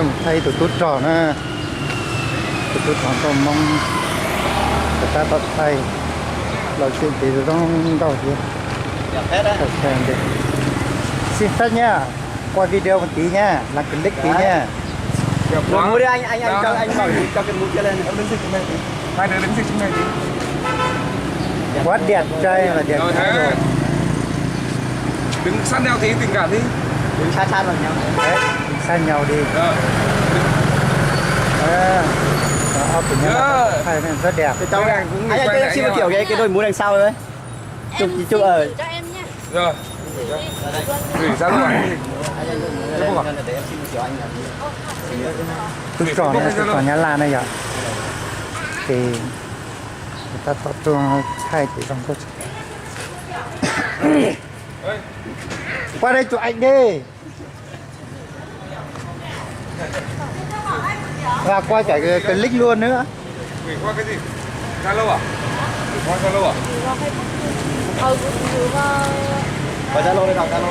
Mus thaij tus tub rog na, tus tub rog nkauj Hmoob, tab tom thaij los xwm tes zoo nkauj thiab. Xin phép nha, quay video một tí nha, làm clip tí nha. Muab đi anh, anh, anh cho, anh bảo cho cái mũ kia lên. Quá đẹp trai và đẹp gái rồi. Đứng sát nhau thì tình cảm đi. Đứng sát sát vào nhau. Đấy, đứng sát nhau đi. Ờ. Ờ, tụi nó là hai này rất đẹp. Anh ơi, cho em xin một triệu cái, cái đôi mũ đằng sau đấy. Chụp, chụp ở. Rồi. Gửi Zalo à? Tub rog no, tub rog Nyab Laj no yog, ces tab tom tuaj thaij ces zoo nkauj. Qua đây chụp ảnh đi. Và qua cả clip luôn nữa. Gửi qua cái gì? Zalo à? Gửi qua Zalo à? Qua Zalo đây, đọc Zalo.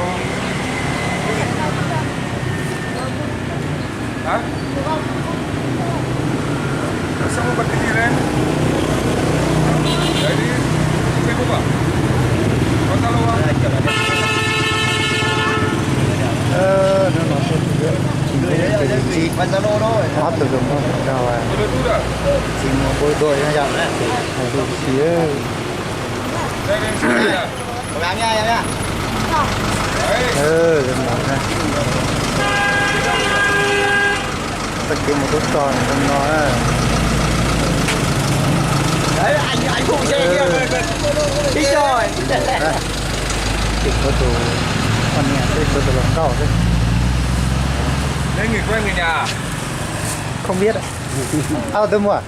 Hả? Sao không bật cái gì lên? Đấy đi. Facebook à? Có Zalo không? Ờ, nó nói tôi chỉ biết. Chỉ biết cái gì? Có Zalo thôi. Có từ dùng không? Đâu à? Tôi được à? Chỉ một bộ đội nó dọn đấy. Bộ đội gì ấy. Đây, đây, xin à? Cố gắng nha, em nha. Đấy. Ờ, đúng rồi ha. Tao kiếm một đứa con trong nó á. Đấy, anh, anh Phụng xe kia, ừ, kìa, kìa. Chết rồi. Chỉ có tụi con nhà tôi, tôi tụi lòng đau thế. Đấy, người quen người nhà à? Không biết ạ. Alo, tôi mua.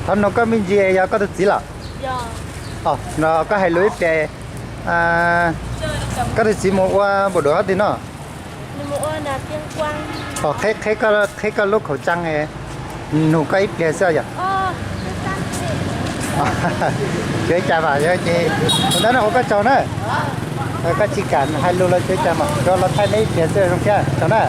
Thaum no koj me ntsis yog koj tus txiv lawm? Os, no koj hais lus ib pliag. Koj tus txiv mus ua npaum dua hov twg no? Os, qheb koj lub khẩu trang, nug koj ib pliag xwb yom. Tsis ua cas mas, yog ces ua ntawd no ua koj tsaug na. Koj tsis kam hais lus los tsis ua cas mas, rau los thaij neb ib pliag xwb zoo thiab, tsaug na.